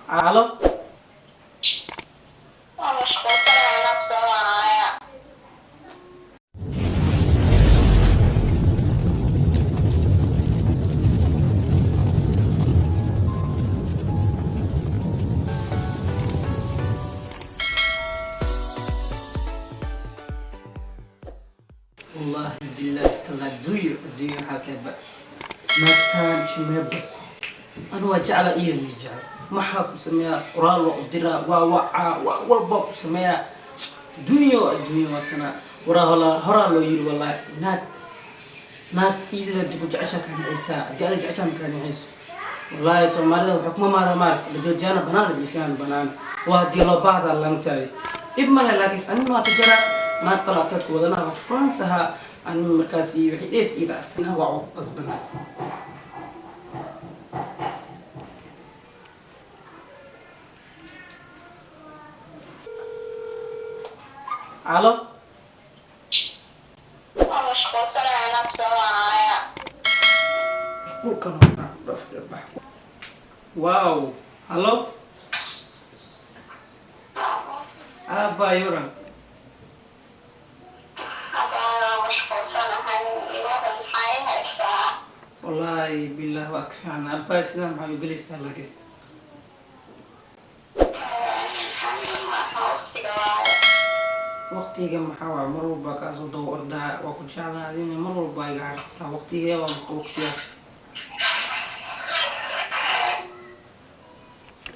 Alo. Waa mashquulsanahay, anaa kusoo wacaya. Wallaahi bilaahi tala, adduunyo adduunyo xaalkeedba naagtaan jimee bartay. Anu waa jecla iyo ni jecel. Maxaa ku sameeyaa? Qoraal waa u diraa, waa wacaa, wax walbaa ku sameeyaa. Adduunyo adduunyo waatana waraa hola horaa loo yiri. Wallaahi naag naag iidila ku jeceshaa kaa nacaysaa, haddii adag jeceshaa ma kaa nacayso. Wallaahi Soomaalida waxay kuma maara maaragta la joojiyaana banaan, la jiifiyaan banaan. Waa haddii loo baahdaa lamtaadi dhib male, laakiin anina waa ka jaraa naag kale agteed ku wadanaa waa shukaansaha. Anin markaas iyo wixii dhees iida arkin waa ku qasbanaa. Alo. Waa mashquulsanahay, anaa kusoo wacaya. Mashquulkan dhaf bax. Wow, halo aabba yuran. Hadda waa mashquulsanahay, iwadan maxaa i haysaa? Wallaahi bilah waa iska fiican aabbaay. Sidaan maxaa u gelaysaa laakiin? Waqtiga waaye. Waqtiga maxaa waa? Mar walba kaasoo daba ordaa, waa ku jeclaa adina mar walba iga carartaa. Waqtigee waa waqtigaas?